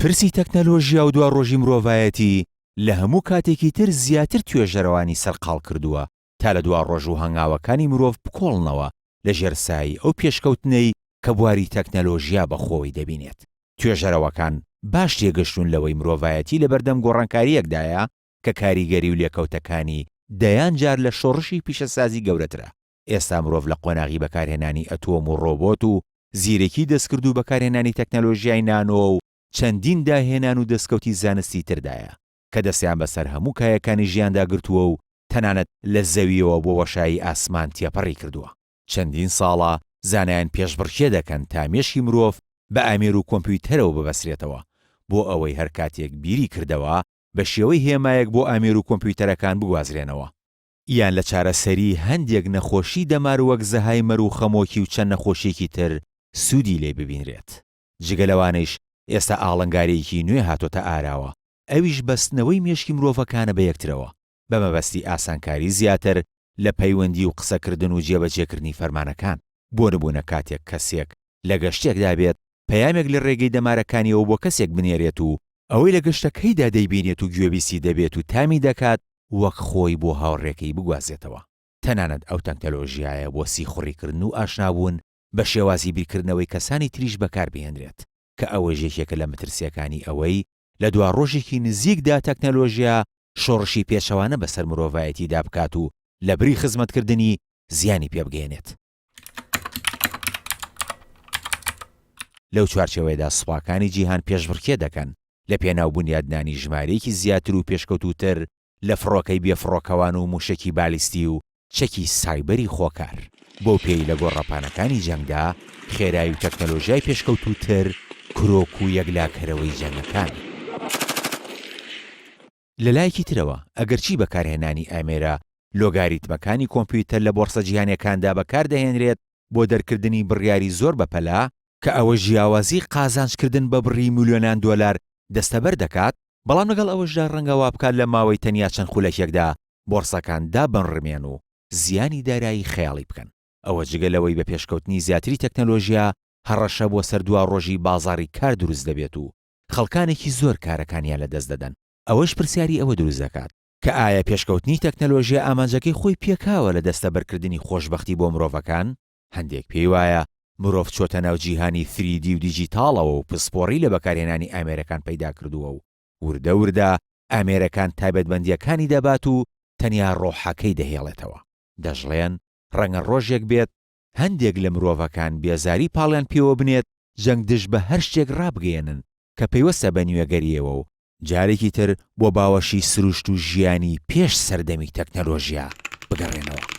پرسی تەکنەلۆژیا و دواڕۆژی مرۆڤایەتی لە هەموو کاتێکی تر زیاتر توێژەرەوانی سەرقاڵ کردووە تا لە دواڕۆژ و هەنگاوەکانی مرۆڤ بکۆڵنەوە لە ژێر سایەی ئەو پێشکەوتنەی کە بواری تەکنەلۆژیا بە خۆوەی دەبینێت. توێژەرەوەکان باش تێگەشتوون لەوەی مرۆڤایەتی لەبەردەم گۆڕانکارییەکدایە کە کاریگەری و لێکەوتەکانی دەیان جار لە شۆڕشی پیشەسازی گەورەترە. ئێستا مرۆڤ لە قۆناغی بەکارهێنانی ئەتۆم و ڕۆبۆت و زیرەکی دەستکرد و بەکارهێنانی تەکنەلۆژیای نانۆ و چەندین داهێنان و دەستکەوتی زانستی تردایە کە دەستیان بەسەر هەموو کایەکانی ژیاندا گرتووە و تەنانەت لە زەوییەوە بۆ بۆشایی ئاسمان تێپەڕی کردووە. چەندین ساڵە زانایان پێشبڕکێ دەکەن تا مێشکی مرۆڤ بە ئامێر و کۆمپیوتەرەوە ببەسرێتەوە بۆ ئەوەی هەر کاتێک بیری کردەوە بە شێوەی هێمایەک بۆ ئامێر و کۆمپیوتەرەکان بگوازرێنەوە. یان لە چارەسەری هەندێک نەخۆشی دەمار وەک زەهایمەر و خەمۆکی و چەند نەخۆشیەکی تر سوودی لێ ببینرێت. جگە لەوانەیش ئێستا ئاڵنگارییەکی نوێ هاتۆتە ئاراوە ئەویش بەستنەوەی مێشکی مرۆڤەکانە بە یەکترەوە بە مەبەستی ئاسانکاری زیاتر لە پەیوەندی و قسەکردن و جێبەجێکردنی فەرمانەکان. بۆ نموونە کاتێک کەسێک لە گەشتێکدا بێت پەیامێک لە رێگەی دەمارەکانیەوە بۆ کەسێک بنێرێت و ئەوەی لە گەشتەکەیدا دەیبینێت و گوێبیستی دەبێت و تامی دەکات وەک خۆی بۆ هاوڕێکەی بگوازێتەوە. تەنانەت ئەو تەکنەلۆژیایە بۆ سیخوڕیکردن و ئاشنابوون بە شێوازی بیرکردنەوەی کەسانی تریش بەکاربهێنرێت، کە ئەوەش یەکێکە لە مەترسییەکانی ئەوەی لە دواڕۆژێکی نزیکدا تەکنەلۆژیا شۆڕشی پێچەوانە بەسەر مرۆڤایەتیدا بکات و لەبری خزمەتکردنی زیانی پێبگەیەنێت. لەو چوارچێوەیەدا سوپاکانی جیهان پێشبڕکێ دەکەن لە پێناو بونیادنانی ژمارەیەکی زیاتر و پێشکەوتووتر لە فڕۆکەی بێفڕۆکەوان و مووشەکی بالیستی و چەکی سایبەری خۆکار، بەو پێیەی لە گۆڕەپانەکانی جەنگدا خێرایی و تەکنەلۆژیای پێشکەوتووتر کرۆک و یەکلاکەرەوەی جەنگەکانن. لە لایەکی ترەوە، ئەگەرچی بەکارهێنانی ئامێرە لۆگاریتمەکانی کۆمپیوتەر لە بۆڕسە جیهانیەکاندا بەکاردەهێنرێت بۆ دەرکردنی بڕیاری زۆر بەپەلە، کە ئەوەش جیاوازی قازانجکردن بە بڕی ملیۆنان دۆلار دەستەبەر دەکات، بەڵام لەگەڵ ئەوەشدا ڕەنگە وابکات لە ماوەی تەنیا چەند خولەکێکدا بۆڕسەکان دابنڕمێن و زیانی دارایی خەیاڵی بکەن. ئەوە جگە لەوەی بە پێشکەوتنی زیاتری تەکنەلۆژیا هەڕەشە بۆ سەر دواڕۆژی بازاڕی کار دروست دەبێت و خەڵکانێکی زۆر کارەکانیان لەدەست دەدەن، ئەوەش پرسیاری ئەوە دروست دەکات، کە ئایا پێشکەوتنی تەکنەلۆژیا ئامانجەکەی خۆی پێکاوە لە دەستەبەرکردنی خۆشبەختی بۆ مرۆڤەکان؟ هەندێک پێی وایە مرۆڤ چۆتە ناو جیهانی 3D و دیجیتاڵەوە و پسپۆڕی لە بەکارهێنانی ئامێرەکان پەیدا کردووە و وردە وردە ئامێرەکان تایبەتمەندییەکانی دەبات و تەنیا ڕۆحەکەی دەهێڵێتەوە. دەشڵێن ڕەنگە ڕۆژێک بێت هەندێک لە مرۆڤەکان بێزاری پاڵیان پێوە بنێت جەنگ دژ بە هەر شتێک ڕابگەیەنن کە پەیوەستە بە نوێگەرییەوە و جارێکی تر بۆ باوەشی سروشت و ژیانی پێش سەردەمی تەکنەلۆژیا بگەڕێنەوە.